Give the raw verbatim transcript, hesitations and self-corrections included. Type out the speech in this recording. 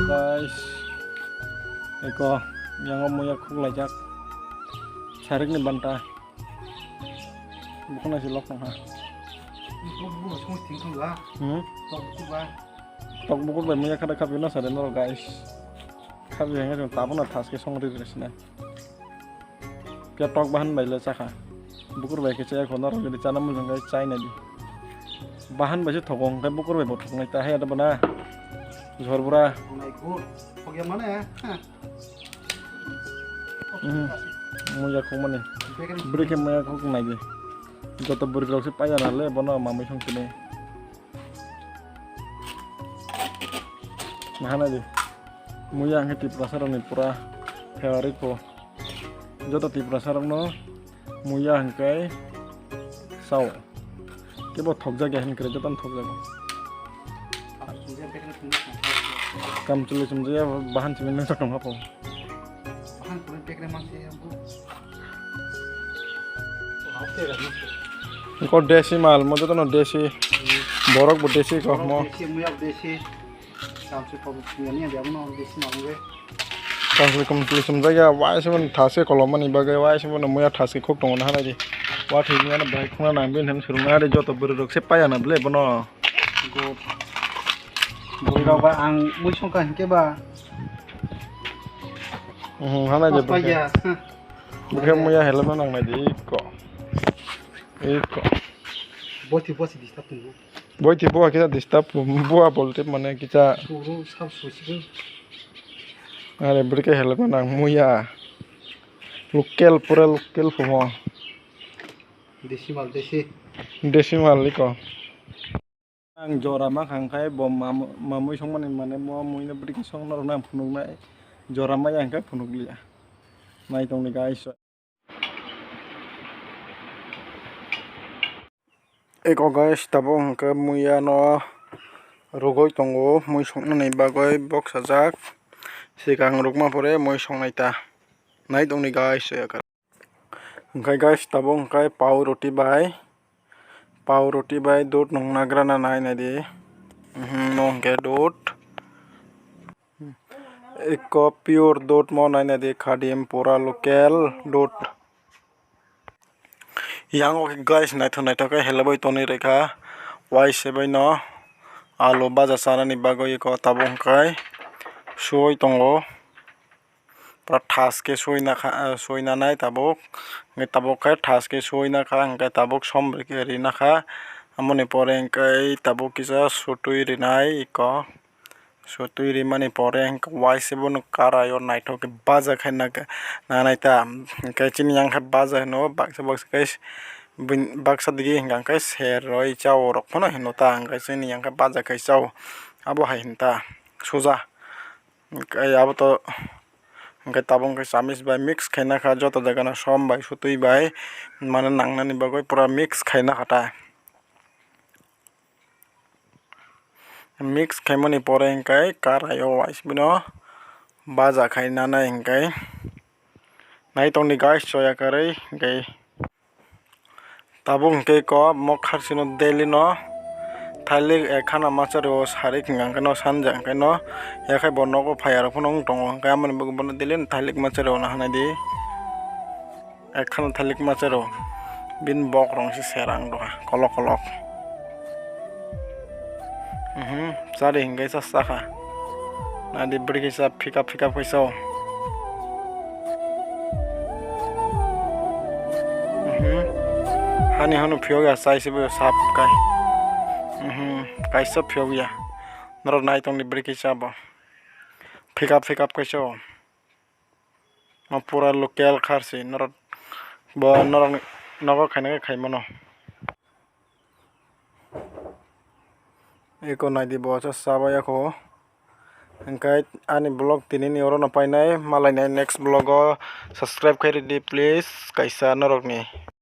Guys, eko yango muya khuk laijak. Sarik ni banta. Bukhuna si lok tong ha. Hmm? Tok bukur bai muya khada khapi na sare noro guys. Khapi hanya tabona thas ke song ri ri sina. Pia tok bahan bai le chakha. Bukur bai khe chaya kho norok jadi chana mujung kai chai nai di. Bahan bai se thogo hwnkhe bukur bai bo thoknai ta hai da bana. Jhor bura. Nai gur. Thokya mane, ha. Hmm. Muya khok mani. Bwrwi khe muya khok nai di. Joto bwrwi rok se paiya na le bono mamui song tini. Nahanai di. Muya hwnkhe Tiprasa rokni pura favorite pho. Joto Tiprasa rokno muya hwnkhe sao. Kebo thokjak ya hwnkhe jotono thokjago. Kam chwlwi chumjak ya bahan simi nwngjak tongkha pho. Ko desi mal, mo jotono desi. Borok bo desi ko mo. Desi, muya desi. Kam se pabo simi ya, ya, no, desi mal, we. Kam se kom twi sumjak ya, wai se mani thas ke kolom mani bagwi, wai se mani muya thas ke khok tongo na hanai di. Wa thwi ni ano bai khuna nang bin hem surung na de joto bwrwi rok se paya na ble bono. Go. Bwrwi rok ba ang mui songkha hinkhe ba. Mhm, hanai de. Pas bwrwi. Paya. Bwkhe muya helmet nang nai di ikko. Ikko. Boti bosi disturb tongo. Boti bo kisa disturb bua bolte mane kisa. Suru sab susi. Are bwrwi khe helmet nang muya. Local pura local phumo. Desi mal desi. Desi mal ikko. Ang jora ma khang khai bo mam-, mamui songmani mane mo mui no bwrwi khe song norok nang phunuk nai. Jora ma yang khe phunuk liya. Nai tong ni guys. Eko guys tabuk hwnkhe muya no rwgwi tongo mui songmani bagwi boksajak. Swkang rwkma pore mui songnai ta. Nai tong ni guys. Hwnkhe guys tabuk hwnkhe pao roti bai, pao roti bai dud nung nagra na nai nai di. Mhm, no hwnkhe dud. Eko pure dud mo nai nai di khadim pura local dud. Yang o khe guys naithok naithok khe helebwi tonwi rwkha. Wai se bai no alu baja chanani bagwi eko tabuk hwnkhe suwi tongo. Pura thas khe suina kha, suina nai tabuk. Hwnkhe tabuk khe thas khe suina kha, hwnkhe tabuk som rwkhe rina kha. Amoni pore hwnkhe tabuk kisa sutwi rinai eko. Sutwi rimani pore hwnkhe wai se bono karai o naithok khe baja khai na, nanai ta. Hwnkhe chini yang khe baja hino baksa baksa khe baksa digi hwnkha khe ser roi chao rok phano hino ta. Hwnkhe chini yang khe baja khai chao. Abo hai hwn ta suja. Hwnkhe abo to hwnkhe tabuk hwnkhe chamis bai mix khaina kha joto jaga no som bai sutwi bai mane nangnani bagwi pura mix khaina kha ta. Mix khaimani pore hwnkhe karai o wai se bono baja khai nanai hwnkhe nai tongni guys soya kwrwi hwnkhe. Tabuk hwnkhe kok mokha sino daily no thailik ekkhana masa rwo sarik hwnkha hwnkhe no sanja hwnkhe no yakhai bo nogo phaiya rok phano wng tongo hwnkhe amoni bagwi bono daily no thailik masa rwo no hanai di. Ekkhano thalik macharo bini bok rong se serang doha kolok kolok. Mhm, chari hingai sa sakha. Nadi bwrwi kaisa phika phika kaisa o. Mhm. Hani hano phiyok ya chai se bo sap kai. Mhm, kaisa phiyok ya. Norok nai tongni bwrwi kaisa bo. Phika phika kaisa o. Ma pura local kharsi norok bo norok nogo khaina khe khaimano. Eko naidi bo cha chabai ako. Hwnkhe ani vlog tinini orono painai, malainai next vlog o subscribe khairidi please kaisa norokni.